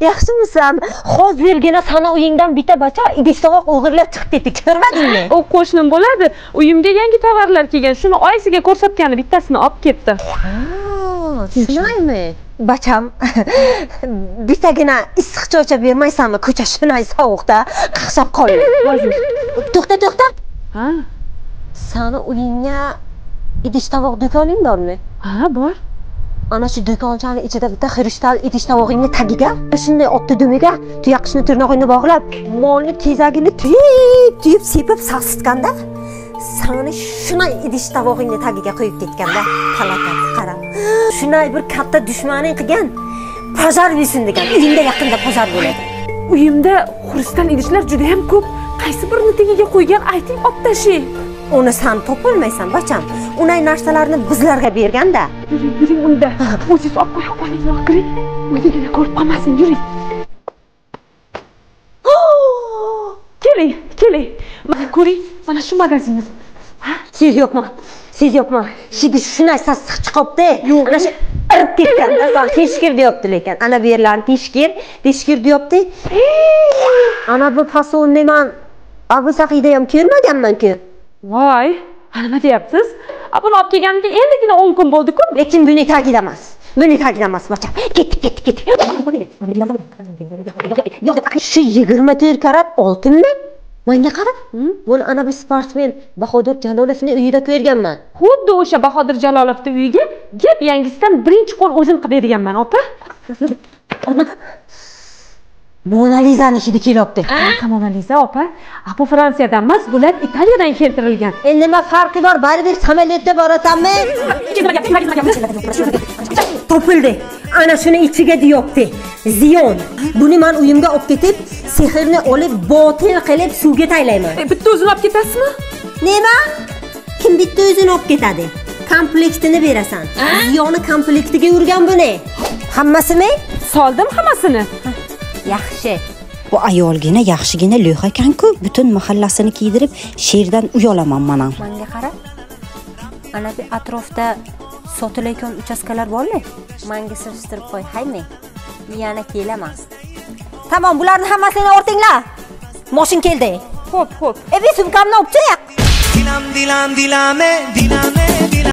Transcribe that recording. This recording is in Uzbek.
Yaxshimisan? Hozirgina sana uyingdan bitta bacha idish tovoq o'g'irlab chiqib ketdi. Ko'rmadingmi? U qo'shnim bo'ladi. Uyimga yangi tovarlar kelgan. Shuni oyisiga ko'rsatgani bittasini olib ketdi. Shunaymi? Bacham, bittagina issiq choycha bermaysanmi? Ko'cha shunay sovuqda qaqshab qoldim. To'xta, to'xta. Ha? Sani uyingga idish tovoq do'koning bormi? Ha, bor. Ana shu do'konchani ichida bitta xrustal idish tovog'ingni tagiga shunday otdi dumiga tuyaqushni tirnog'ingni bog'lab, molni tezagini tiyib-tiyib sepib sasitganda sani shunay idish tovog'ingni tagiga qo'yib ketganda palakat qara. Shunay bir katta dushmaning qilgan, pajar bersin degan. Uyingda yaqinda pajar bo'ladi. Uyimda xrustal idishlar juda ham ko'p. Qaysi birini tagiga qo'ygan ayting, olib tashlang. Uni sen topolmaysan, bacham. Unay narsalarni bizlarga berganda. Yuring, yuring unda. O'zingiz olib qo'ya qoling, kiring. Uydagilar ko'rib qolmasin, yuring. Keling, keling. Mana ko'ring, mana shu magazinimiz. Ha? Sezyapman, sezyapman. Shigi shunay sassiq chiqibdi. Ana shu irib ketgan. Teshkir deyapti lekin. Ana bu yerlarni teshkir, teshkir deyapti. Ana bu fasonni men Abu Sahiyda ham ko'rmaganman-ku. Voy, nima deyapsiz? Buni olib kelganimga endigina 10 kun bo'ldi-ku. Lekin buni tagida emas. Buni tagida emas, bacham. Ketdik, ketdik, ketdik. Shu 24 karat oltinmi? Menga qara. Buni ana bir sportsmen Bahodir Jalolovning uyida ko'rganman. Xuddi o'sha Bahodir Jalolovning uyiga gap yangisidan birinchi qo'l o'zim qilib berganman, opa. Mona Lizani hidi kelyapti. Mona Liza opa, bu Fransiyadan emas, bular Italiyadan keltirilgan. Endi nima farqi bor? Baribir samolyotda borasanmi? Topildi. Ana shuni ichiga deyapti. Ziyon. Buni men uyimga olib ketib, sehrni olib, botil qilib suvga taylayman. Bitta o'zini olib ketasizmi? Nima? Kim bitta o'zini olib ketadi? Komplektini berasan. Ziyoni komplektiga yurgan buni. Hammasimi? Soldim hammasini. Yaxshi. Bu ayolgina yaxshigina lo'q ekan-ku, butun mahallasini kiydirib, sherdan uyalaman mana. Menga qara. Ana bu atrofda sotilayotgan uchastkalar bormi? Menga surishtirib qo'y, haymi? Yana kelaman. Tamom, bularni hammasini ortinglar. Moshin keldi. Xo'p, xo'p. Bir sumkamni olib chiq. Dilam dilam dilame dilame.